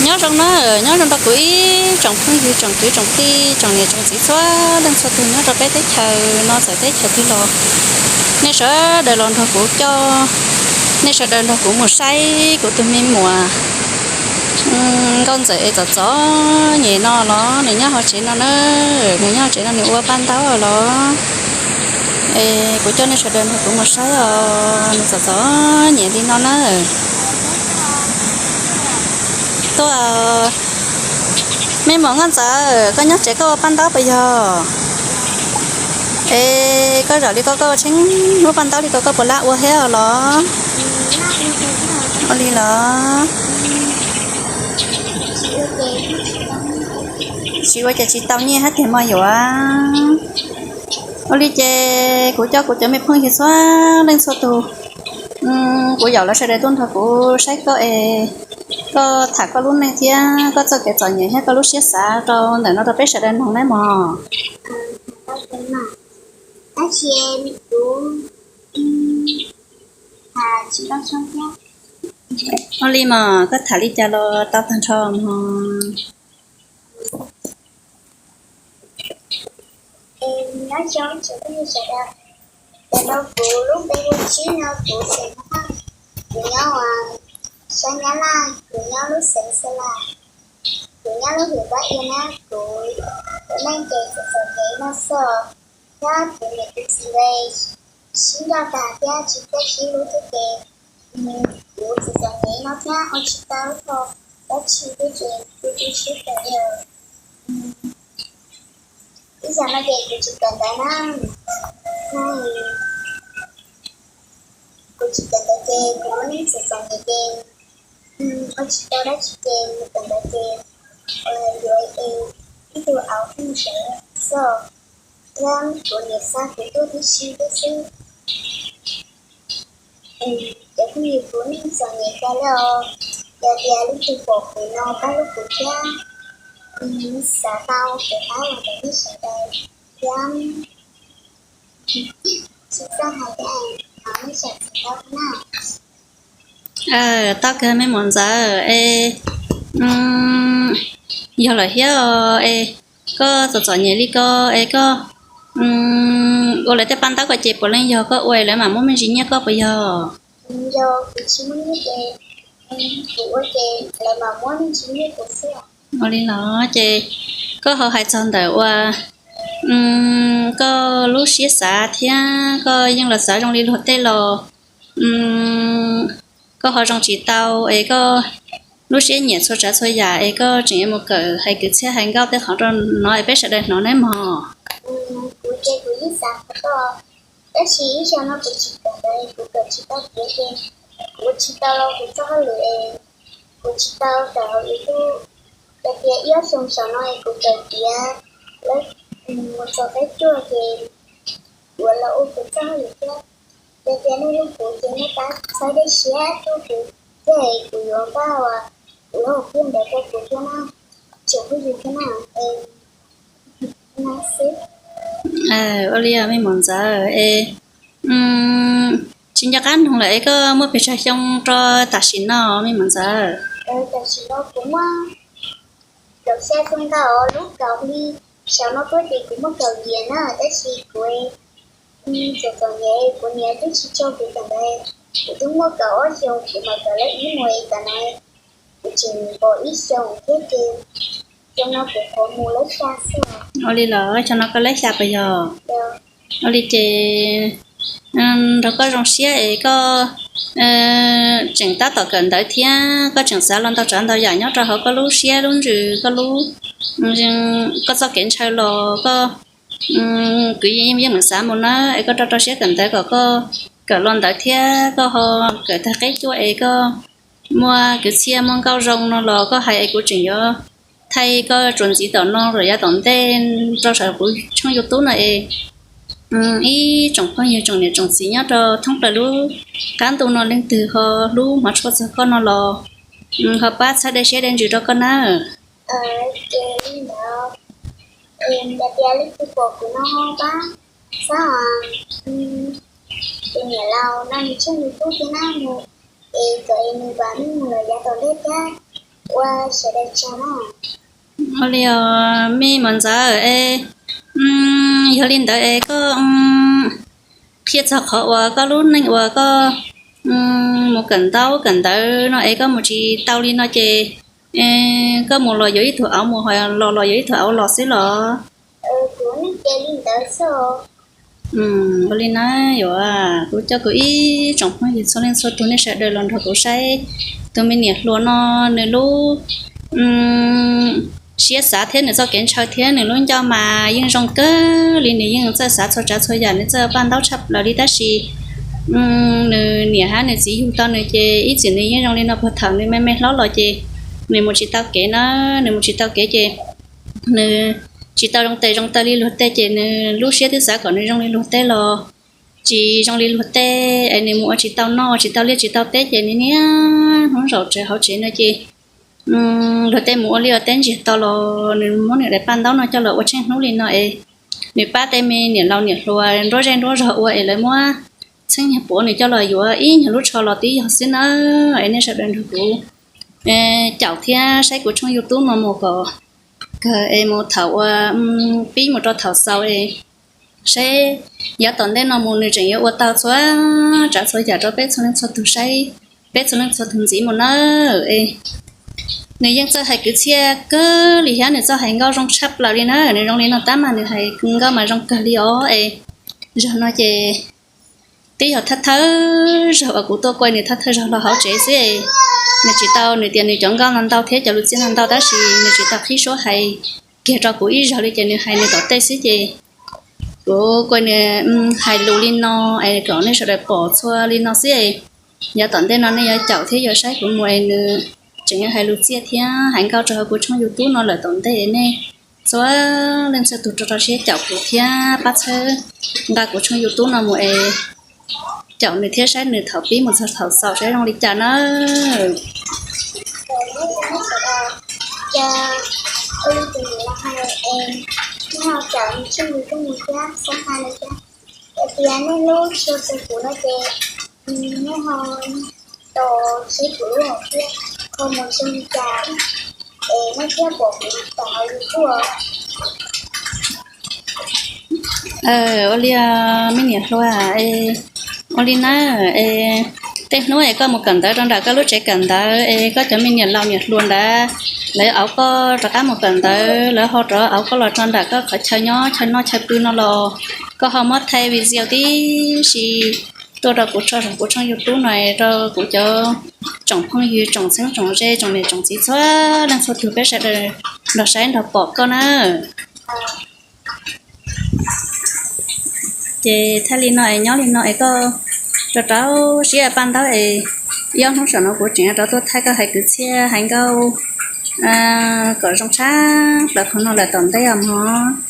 Nyob zoo na, nyob zoo rau kuv ib tsoom phooj ywg, tsoom kwv tsoom tij, tsoom niam tsoom txiv txhua leej txhua tus nyob rau peb teb chaws no txawm teb chaws twg los, nej sawv daws los nrog kuv coj, nej sawv daws nrog kuv mus saib kuv tus me muam Nkauj Ntxawm es txom txom nyem no los nws nyob hauv tsev no na, nws nyob hauv tsev no nws ua paj ntaub los. Es kuv coj nej sawv daws nrog kuv mus saib os, nws txom txom nyem li no na. Tuaj, me muam Nkauj Ntxawm, koj nyob tsev koj ua paj ntaub puas yog? Es koj zaum li ko koj ua tsheej hnub paj ntaub li ko koj puas lab ua thiab los? Ua li los? Tsis ua ces tsis tau nyiaj hab tiag mog yuav. Ua li ces kuv coj kuv cov me phooj ywg txhua leej txhua tus, kuv yaum lawv sawv daws tuaj nrog kuv saib koj es koj tham koj lub neej thiab koj txoj kev txom nyem thiab koj lub siab xav rau ntawm no rau peb sawv daws mloog nawb mog. Ua li mas koj tham li cas los tau tag nrho mog. Nyob zoo tsoom phooj ywg sawv daws, ntawm no kuv lub npe hu Tsib no, kuv xeem Hmoob, kuv nyob sab Nyab Laj, kuv nyob lub xeev Xa Las, kuv nyob lub hwm Npab Ia na, kuv tus neej ces txom txom nyem no xwb, thiab kuv niam kuv txiv nkawd sib nrauj tag thiab tsis txawj sib hlub thiab ces kuv txom txom nyem no thiab ua tsis tau ib qho dab tsi thiab ces kuv tu siab kawg li. Ib zaug no ces kuv tsis kawm ntawv na, kuv tsis kawm ntawv ces kuv lub neej txom txom nyem ces ua tsis tau dab tsi ces mus kawm ntawv ces yuav ib tug auv pheej sawv xwb, thiab kuv niam xa kuv tuaj tib si thiab xwb. Cov phooj ywg, kuv neej txom nyem tas li os, yog tias leej twg pom kuv no pab hlub kuv thiab, xav tau kev pab los ntawm nej sawv daws thiab, tsis txawj hais thiab, thov nej zam txim tau na. Tau kawg me muam Ntxawm es, yog lawm thiab os es, koj txom txom nyem li ko es koj ua lawv tej paj ntaub ko ces puav leej yog koj ua es lawv mam muab me ntsis nyiaj koj puas yog? Yog kuv tsis muaj nyiaj ces kuv ua ces lawv mam muab me ntsis nyiaj kuv xwb. Ua li los ces koj ho hais txog ntawm uas koj lub siab xav thiab koj yeej los xav zoo li luag tej los koj ho zoo tsis tau es koj lub siab nyiam txhua tsav txhua yam es koj tseem yuav mus kawm hais kwv txhiaj hais nkauj tej qhov rau no es peb sawv daws hnov nawb mog. Kuv ces kuv yeej xav qhov ko, tab sis ib zaug no kuv tsis kawm ntawv, kuv kawm tsis tau tiav ces kuv ua tsis tau los kuv txoj hauj lwm es kuv tsis tau kawm hauv YouTube. Yog tias ib ob xyoo saum no es kuv kawm tiav lawm mus txog qib cuaj ces kuv los ua kuv txoj hauj lwm thiab. Yog tias nej hlub kuv ces nej pab txhawb dej siab rau kuv thiab es kuv yuav npaj ua kuv lub hauv kuj ntawd rau kuv thiab na, tsoom phooj ywg thiab na. Ua li me muam Ntxawm es, tsis nco qab noog lawm es koj muaj pes tsawg xyoo rau tam sim no me muam Ntxawm? Tam sim no kuv muaj kaum xya xyoo ntau, lub kaum hli saum no tuaj ces kuv muaj kaum yim na, tab sis kuv txom txom nyem, kuv niam twb tsis tso kuv kawm ntawv, kuv twb muaj kaum ob xyoos kuv mam kawm lawv ib mus es tam no kuv tseem pom ib xyoos thiab ces xyoo no kuv qhuav mus lawv xya xwb. Ua li los xyoo no koj lawv xya puas yog? Ua li ces nrog koj zoo siab es koj tseem tab tom kawm ntawv thiab koj tseem xav los ntau tsav ntau yam nyob rau hauv koj lub siab lub ntsws, koj lub, koj txoj kev ntshaw los koj kwv yeej meem xav mus nawb es koj rau rau siab kawm ntawv kom koj kawm los ntawd thiab koj ho kawm tag qib cuaj es koj muaj kwv txhiaj muaj nkauj zoo no los koj hais es kuv tseem yuav thaij koj txuas ntxiv tom no lawm yav tom ntej rau saum kuv tshooj YouTube no es ib tsoom phooj ywg tsoom niam tsoom txiv nyob rau thoob plaws lub qab ntuj no leej twg ho hlub hmov tshua txog koj no los ho pab txhawb dej siab dej ntsws rau koj nawb. Ces li ntawd, yog tias leej twg pom kuv no ho pab txhawb tus niam laus no nws tshooj YouTube thiab na mus es kom nws vam meej mus lawm yav tom ntej thiab. ua sawv daws tsaug na. Ua li os me muam ntxawm es, yog li ntawd es koj qhia txog qhov uas koj lub neej uas koj mus kawm ntaub kawm ntawv no es koj mus tsis tau li no ces koj mus los yuav ib tug auv mus, los los yuav ib tug auv los xwb los? Ua li na, yuav kuv coj kuv ib tsoom phooj ywg txhua leej txhua tus nej sawv daws los nrog kuv saib tus me niam hluas no nws lub siab xav thiab nws txoj kev ntshaw thiab nws lub ncauj mas yeej zoo kawg li, nws yeej txawj xav txhua tsav txhua yam, nws txawj paj ntaub tshaj plaws li tab sis nws niam hab nws txiv yug tau nws ces ib txwm nws yeej zoo li no puag thaum nws me me hlob los ces nws mus tsis tau kev na, nws mus tsis tau kev ces nws tsis tau zoo tes zoo taw li luag tej ces nws lub siab twb xav kom nws zoo li luag tej los tsis zoo li luag tej es nws mus ua tsis tau noj ua tsis tau liaj tsis tau teb ces nws niaj hnub zaum tsev hauv tsev no ces luag tej mus ua liaj ua teb ntsiag to los nws muab nws daim paj ntaub no coj los ua tsheej hnub li no es nws pab tej me niam laus niam hluas nruab zej nruab zog ua es lawv muab txheeb nyuag puav nws coj los yuav ib nyuag lub tsho los twb yog xwb na. Es nej sawv daws nrog kuv caum thiab saib kuv tshooj YouTube no mus kom kawg es mus thaum uas pib mus rau thaum xaus es saib yav tom ntej no mus nws tseem yuav ua tau txhua tsav txhua yam rau peb txhua leej txhua tus saib, peb txhua leej txhua tus ntxiv mus nawb. Es nws yeej txawj hais kwv txhiaj kawg li thiab nws txoj hais nkauj zoo tshaj plaws li na, nws zoo li no tab mas nws hais nkauj mas zoo kawg li os. Es zaum no ces twb yog thawj thawj zaug uas kuv tuaj kuaj nws thawj thawj zaug los hauv tsev xwb. Nws tsis tau, nws tias nws cov nkauj no ntau thiab cov lus txiaj no ntau tab sis nws tsis tau qhib suab hais kiag rau kuv ib zaug li ces nws hais nws tom tej xwb ces kuv kuaj nws hais lus li no es kom nej sawv daws pom txhua li no xwb. Yav tom ntej no nej yuav caum thiab yuav saib kuv mus es nws tseem yuav hais lus txiaj thiab hais nkauj rau hauv kuv tshooj YouTube no lawm tom ntej es nej txhua leej txhua tus rau rau siab caum kuv thiab pab txhawb nqa kuv tshooj YouTube no mus es caum nws thiab saib nws thaum pib mus txog thaum xaus saib zoo li cas nawb. Tias nej lub tshiab kuv no ces nej ho tos saib kuv lub hom phiaj, ho mus zoo li cas es nej thiaj pom kuv tawm hauv YouTube. Ua li me niam hluas, ua li na, es tej hnub es koj mus kawm ntawv rau nram koj lub tsev kawm ntawv es koj cov me niam laus niam hluas ntawd lawv auv koj rov qab mus kawm ntawv, lawv ho rov auv koj los rau nram koj qhov chaw nyob chaw noj chaw pw no los koj ho muab thaij video tib si tuaj rau kuv tso saum kuv tshooj YouTube no rau kuv cov tsoom phooj ywg tsoom txheeb tsoom ze tsoom niam tsoom txiv txhua leej txhua tus peb sawv daws nrog saib nrog pom koj na. Ces thaij li no es nyob li no es koj rau rau siab paj ntaub es ib ob hnub saum no kuv tseem rov tuaj thaij koj hais kwv txhiaj hais nkauj kom zoo tshaj plaws qhov no lawm tom ntej os mog.